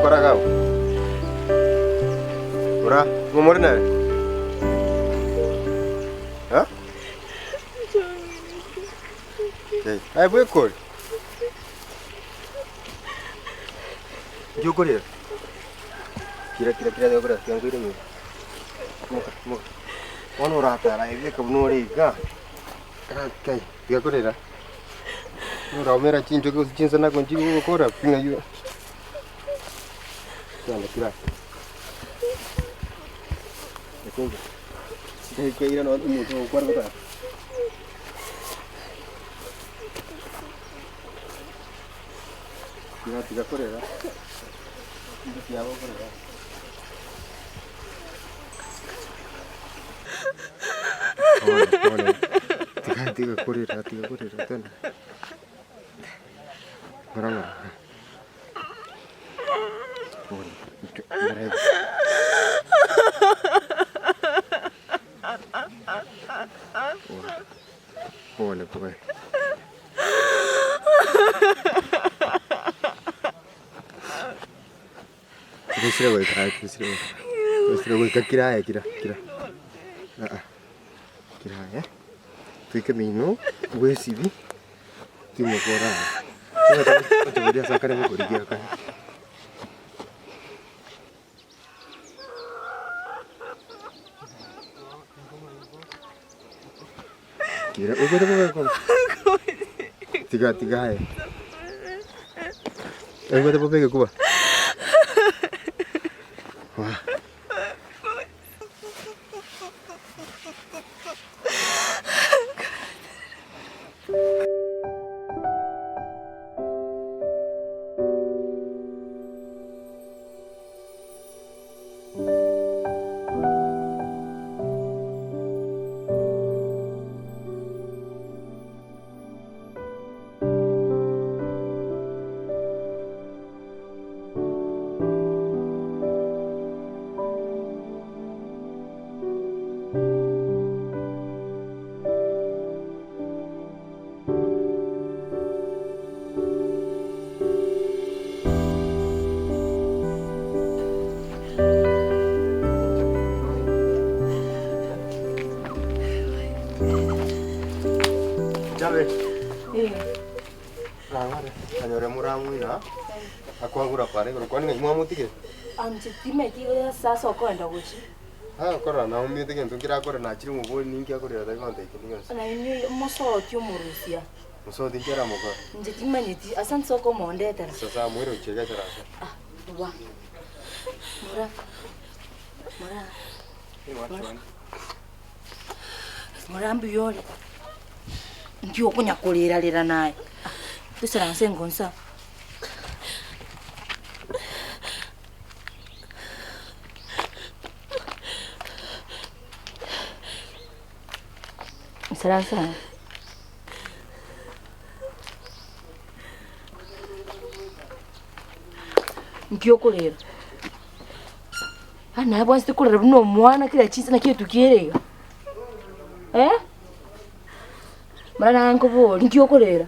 okora iga abwo? Bora, ng'o more nere? Eh? Okay. Aye bweka ore? Nki okorera? Kira kira kira tiga korera tiga nkoire nyomba. Moka moka. Bono oratara aye bweka buna ore iga, kai tiga korera. Oraumera chinchoki gose chinsanako nchigokora pi ng'ai Kenda kira. Ekumbe. Ntekeire no omonto okware gotara. Tiga tiga korera. Tiga korera. Pole pole. Tiga tiga korera tiga korera twende. Ng'ora ng'ora. Pole. Ng'ora iga. Pole. Pole pole. Tobisire goika aye tobisire goika. Tobisire goika kira aye kira kira. Aa kira aye. Toike mino bwesibi timoka orare. Otoboria ase akare gokorigia akare. Kira oigwete bobe koba. Tiga tiga aye. Oigwete bobe egekuba. Wa. Chabe. Rang'are, anyore moramwina akwagura pare igoro kwani ng'ai mwamotigire? Anche timeti ase okoenda gochia. Agokora naumete gento nkerakore nachire mobori ninki akorera tari gontebia kende gionsi. Nainwe mosoti omorusia. Mosoti inki aramokore? Inche timanyeti ase nse okomondetera. Sasa amoire gochia egechara ase. Ah, wa. Mora. Mora. Mora mbuya ore. Nki okonya korera rera naye? Ah, toisaranse ngonsa. Isaransa aa. Nki okorera? Yaani naye bwanchete korera buna omwana kera chinsa naki etukia ere iga? Eh? Mara naye nkoborie nki okorera?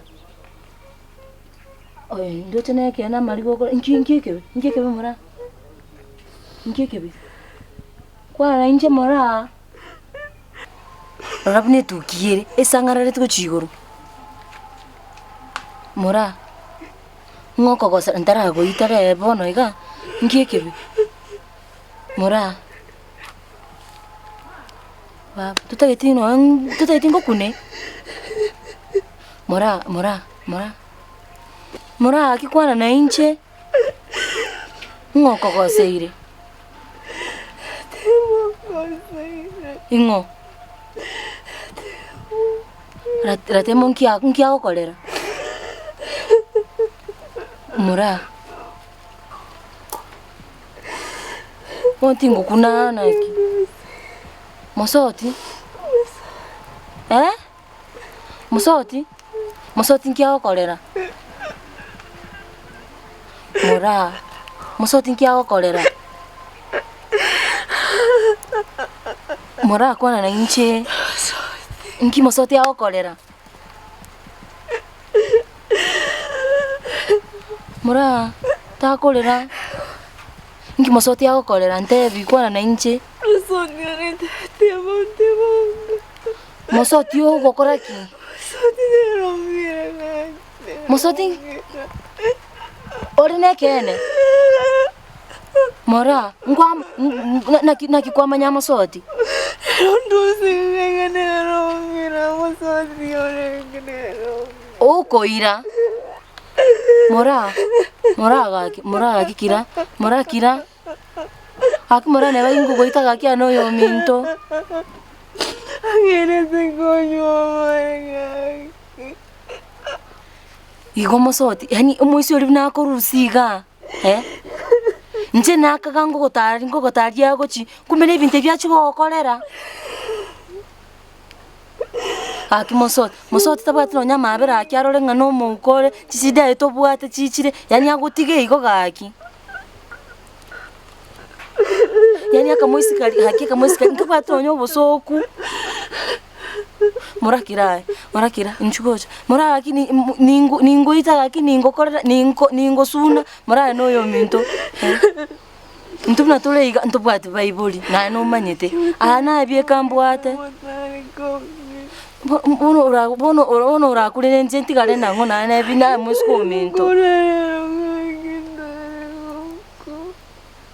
Oye ndoche nekeene amariga okore nki nki ekebe nki ekebe moraa? Nki ekebe? Kwana inche moraa, rora buna etuki ere, esang'arareti gochia igoro. Moraa, ng'o okogosa ntaragoita rero bono iga, nki ekebe? Moraa, baba totageti nonye totageti ngokune? Moraa moraa moraa, moraa gaki kwana na inche, ng'o okogoseire? Ing'o? Ratemo nki agokorera? Moraa. Bono tingokuna naki? Mosoti? Eh? Mosoti? Mosoti nki agokorera? Moraa, mosoti nki agokorera? Moraa kwana na inche, nki mosoti agokorera? Moraa, takorera. Inki mosoti agokorera ntebi kwana nainche. Mosoti ogokora ki? Mosoti ore nekeene? Mora, nkwa naki naki kwamanya mosoti? Okoira, mora, mora gaki, mora gaki kira, mora kira. Gaki mora neba ingogoita gaki aye noyominto. Igo mosoti, yaani omoisia oria buna akorusia igaa eh, inche nakaga ngogotari ngogotaria agochi, kumbe na ebinto ebi achia gogokorera. Gaki mosoti, mosoti tabwati nonye amabera gaki arore ng'a na omouko ore, chisida aye tobwate chichire, yaani agotiga igo gaki. Yaani akamoisika ri gaki akamoisika nkabwate nonye obosooku, morakire aye, morakira inchuo gocha, mora gaki ni mo ningo ningoita gaki ningokorera ninko ningosuna, moraye na oyominto eh. Intwe buna tore iga ntobwati baibori, naye nomanyete, aya nabieka mbwate, bo bono ora bono bono orakurere inche ntigare nang'o naye nebi naye moiseke ominto.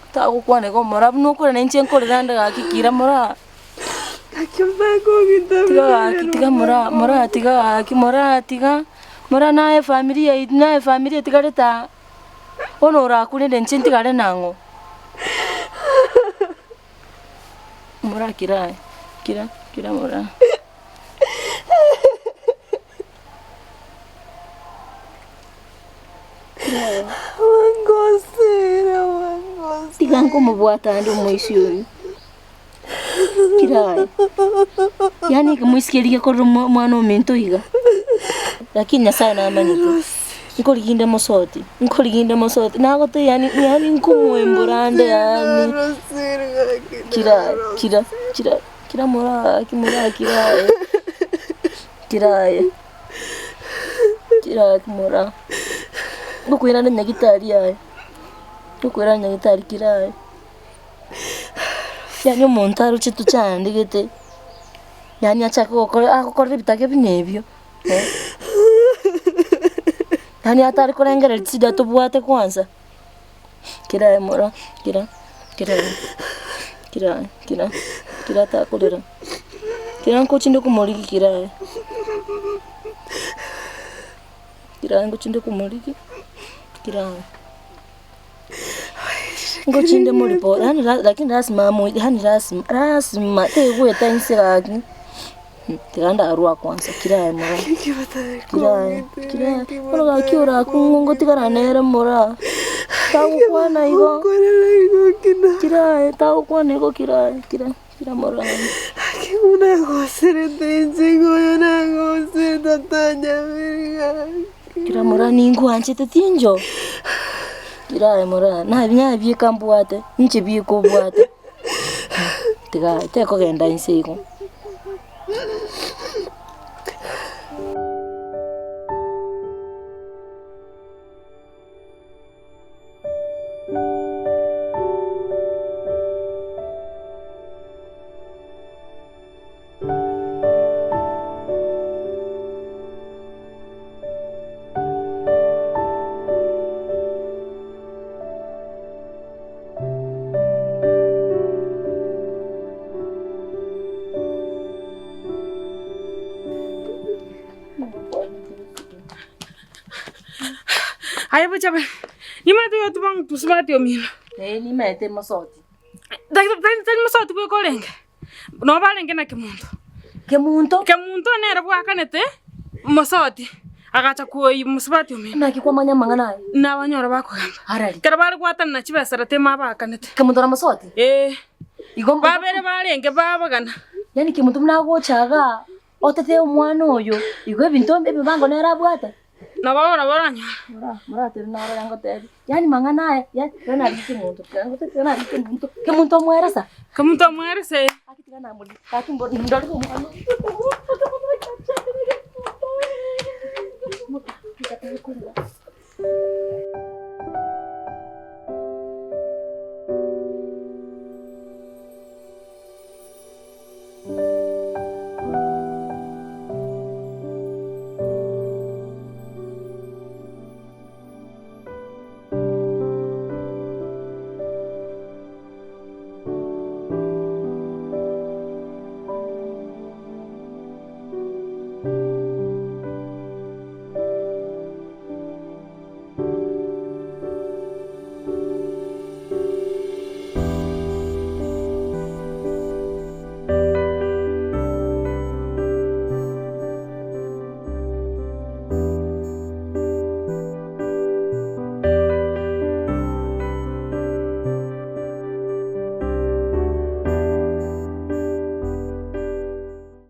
Tagokwana igo omorabwo nokore na inche nkorera ande gaki kira moraa. Tiga gaki tiga moraa moraa tiga gaki moraa tiga, moraa naye efamiri yaito naye efamiri etigarete aa, bono orakurere inche ntigare nang'o. Moraa kira aye, kira kira moraa. Tiga nkomobwata ande omoisia oyo. Kira aye. Yaani ekemo isiko eria gekorire omwana ominto iga. Lakini Nyasaye namanyete. Nkorigia inde mosoti, nkorigia inde mosoti, nagotebia yaani yaani nkomoembora ande yaani. Kira aye, kira, kira, kira moraa gaki moraa kira aye. Kira aye. Kira gaki moraa. Ngokoirana nyagitari aye, ngokoirana nyagitari kira aye. Yaani omonto aroche tochandegete, yaani achake gokora agokorera ebitake buna ebio, eh. Yaani atari korengereria chida tobwate kwanza, kera aye mora, kera, kera aye, kera aye, kera, kera atakorera, kera nkochinde komorigia kera aye, kera aye nkochinde komorigia, kera aye. Ngochinde moripo yaani la lakini lasima amo yaani lasima lasima tegoeta inse gaki, tiga ndarwa kwanza kira aye moraa, kira aye kira aye, bono gaki orakung'u ngotigara nere moraa, tagokwana igo, kira aye tagokwana igo kira aye kira kira moraa. Kira moraa ninkwanchete tincho, kira aye moraa nabi nabieka mbwate, inche bieka obwate, tiga tekogenda inse igo. Aye bochabe, nimanyete oyotuba mosubati omino. Ee nimanyete mosoti. Tari mosoti bweka orenge. Nabo barenge na Kemunto. Kemunto? Kemunto nere bwakanete mosoti, agacha koyia mosubati omino. Naki kwamanya amang'ana aya? Nabanyora bakogamba. Arari. Ekero bare gwatanana chibesera tema abakanete. Kemunto na mosoti? Ee. Igo Babere barenge babagana. Yaani Kemunto buna agocha igaa, otete omwana oyo, igo ebinto ebibango nere abwate? Nabo bono baranyore. Mora, moratebe narore ngotebi. Yaani mang'ana aya, yaani tiga narike kemunto, tiga ngote tiga narike kemunto, kemunto omweresa. Kemunto omwerese. Gaki tiga namorire, gaki mbo ndorere omwana oyo.